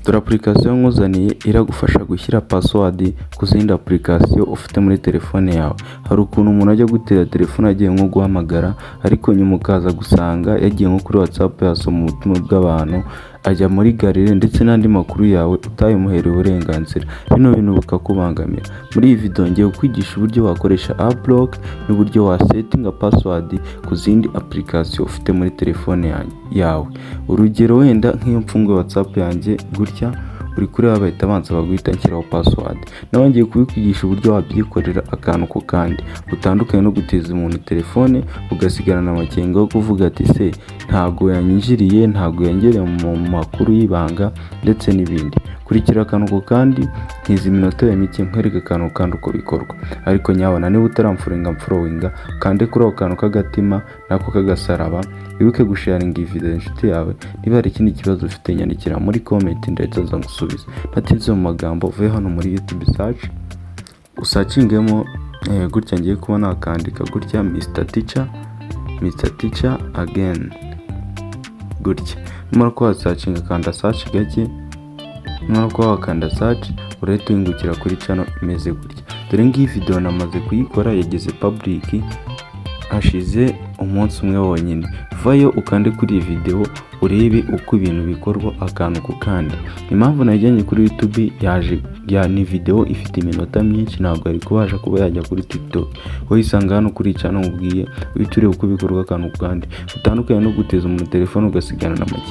Dore application nkuzaniye iragufasha gushyira password ku zindi application ufite muri telefone yawe. Hari ukuntu umuntu ajya gutera telefone agiye nko guhamagara, ariko nyuma ukaza gusanga yagiye nko kuri WhatsApp, yasoma ubutumwa bw'abantu, ajya muri gallery ndetse n'andi makuru yawe utayimuhereye uburenganzira. Bino bintu bikakubangamira. Muri iyi video ngiye kukwigisha uburyo wakoresha app lock n'uburyo wasettinga password ku zindi application ufite muri telefone yawe. Urugero, wenda nk'iyo mfunguye WhatsApp yanjye gutya, uri kureba bahita bansaba guhita nshyiraho password. Nawe ngiye kubikwigisha uburyo wabyikorera akantu ku kandi, utandukanye no gutiza umuntu telefone ugasigarana amakenga yo kuvuga ati: "Se ntago yanyinjiriye, ntago yangereye mu makuru y'ibanga?" ndetse n'ibindi. Kurikira akantu ku kandi, ntiza iminota ya mike nkwereke akantu kandi uko bikorwa. Ariko nyabona niba utaramfollowinga, mfollowinga, kande kuri ako kantu k'agatima nako k'agasaraba. Wibuke gusharinga iyi video inshuti yawe. Niba hari ikindi kibazo ufite, nyandikira muri comment, ndetse nza ngusubiza. Ntatinze mu magambo, uvuye hano muri YouTube search, usearchingemo gutya, ngiye kuba nakandika gutya Mr Teacher, Mr Teacher again gutya. Numara kuba wasearchinga, kanda search gake. Numara kuba wakanda search, urahita uhingukira kuri channel imeze gutya. Dore ngiyi video namaze kuyikora, yageze public hashize umunsi umwe wonyine. Vayo ukande kuri iyi video urebe uko ibintu bikorwa akantu ku kandi. Impamvu najyanye kuri YouTube, yaje ya ni video ifite iminota myinshi, ntabwo yari kubasha kuba yajya kuri TikTok. Wayisanga hano kuri channel nkubwiye, uhita ureba uko bikorwa akantu ku kandi, utandukanye no guteza umuntu telefone ugasigarana amakenga.